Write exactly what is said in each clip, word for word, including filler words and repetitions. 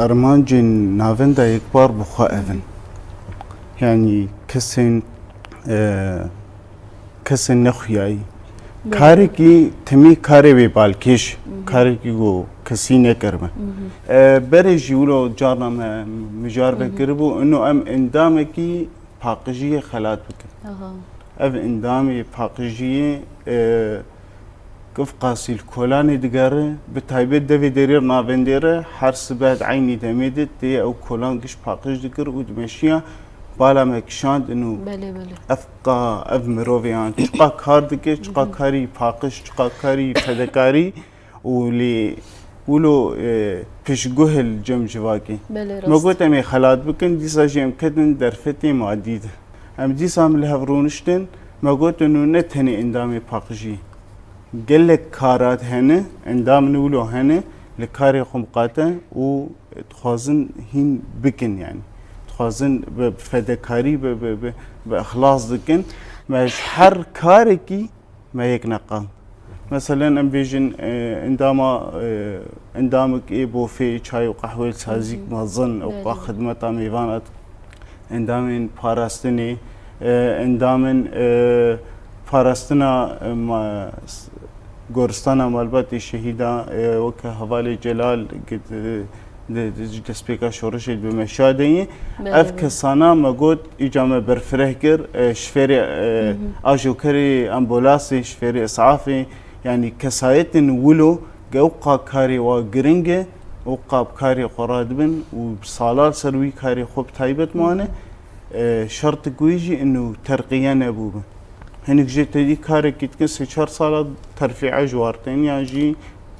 Armancên Navenda Yekbar bi xwe ev in. Yanî kesên, e, kesên nexuyayî. Karekî timî karê wê balkêş, karekî ku kesî nekiribe. E, berê jî wilo carna me mijar vekiribû, ino em endamekî paqijiyê xelat bikin. Ev endamê paqijiyê, e, kifqasî li Kolanê digere, bi taybet devê Derê Navendê re her sibe di eynî demê de tê ew kolan giş paqij dikir û dimeşiya bala me kişandin û Belê, belê. Ev qa, ev mirovê yan çiqa kar dike, çiqa karî paqij, çiqa karî fedekarî û lê wilo, e, piştguh li cem civakê. Belê, Me rast. got em ê xelat bikin, dîsa jî em ketin derfetê madî de. Em dîsa em li hev rûniştin, me got û ne tenê endamê paqijî. Gelek karat hene, endamên wilo hene, li karê xwe miqate û dixwazin hîn bikin yani. Dixwazin bi fedekarî, bi, bi, bi, bi ixlas dikin. Me ji her karekî me yek neqand. Meselen em bêjin, e, endama, e, endamik ê bofê çay û qehwê li sazîk mezin, ew qa xidmeta mêvan et, endamên parastinê, e, endamên, e, parastina, e, ma-, s-, goristana malbatê şehîda, e, weke hevalê Celal, gi-, di, di, di, ji destpêka şoreşê di meşa de ye. Belê, Ev belê. kesana me got, îca me berfireh kir, e, şifêrê, e, ajokerê ambulasê, şifêrê esafê, yanî kesayetên wilo ge ew qa karê wa giring e, ew qa bi karê xwe radibin û bi salan ser wî karê xwe bi taybet mane. E, şertik wî jî ino terqiye nebûbin. Hinek jê tedî karekî dikin sê çar sala terfîe ji war tên yan jî,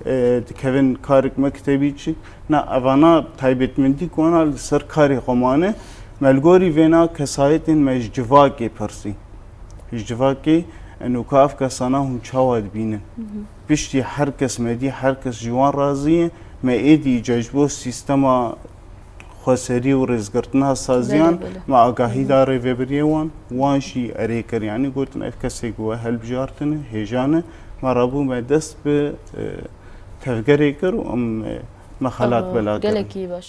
e, dikevin karek mektebî çi. Na, evana taybetmendî ku wana li ser karê xwe mane. Me li gorî vêna kesayetên me ji civakê pirsî. Ji civakê, eno ka ev kesana hûn çawa dibînin? Piştî her kes me dî, her kes ji wan razî ye. Me êdî îca ji bo sîstema xweserî û rêzgirtina saziyan, Belê, belê. me agahî da rêvebiriyê wan, wan jî erê kir. Yanî gotin ev kesê ku we hilbijartine, hêja ne, me rabû me dest bi, e, tevgerê kir û em, e, me xelat Aha, bela kirin. Gelekî baş.